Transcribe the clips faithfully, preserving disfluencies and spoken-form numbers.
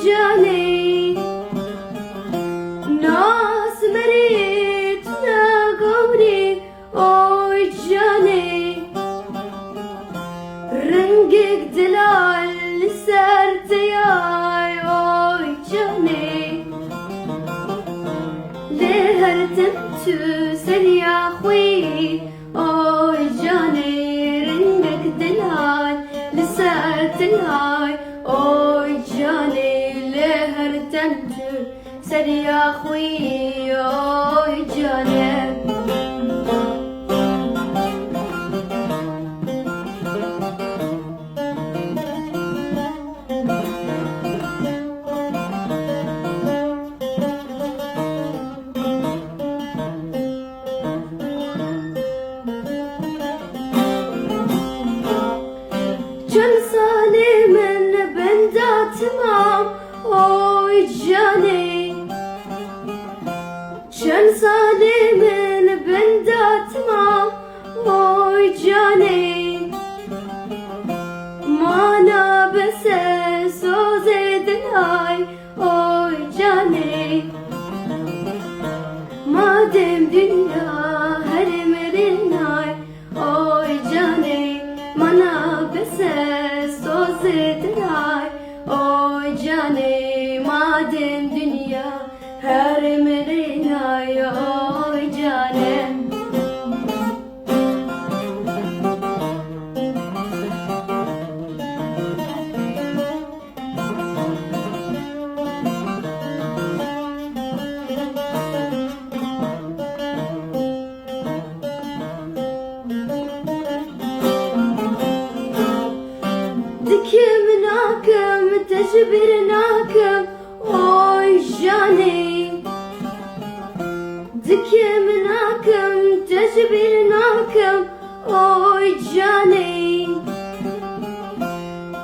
Canê, nas merê tune gawrê, oy canê. Rengek delal li ser te yay, oy canê. Lê her tim tu seriya xwî, oy canê, rengek delal li ser te yay, oy canê, lê her tim tu seriya xwî, oy canê. Çend salê min benda timam, oy canê. Çend salê min benda timam, oy canê. Mana bese sozê dilay, oy canê. Madem dinya her mirinay, oy canê. Mana bese sozê dilay, oy canê. Madem dinya her mirinay, oy canê. Dikim nakim, te ji bîr nakim, oy canê. Dikim nakim, te ji bîr nakim, oy canê.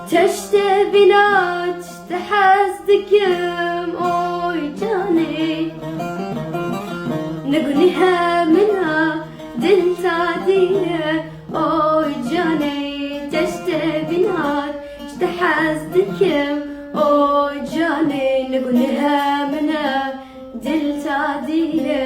Teşte bîna, teşte hez dikim, oy canê. Ne gunîhe min a, dil ta dî ye, oy canê. Teşte bîna, teşte hez dikim, oy canê. Ne gunîhe min a, dil ta dî ye,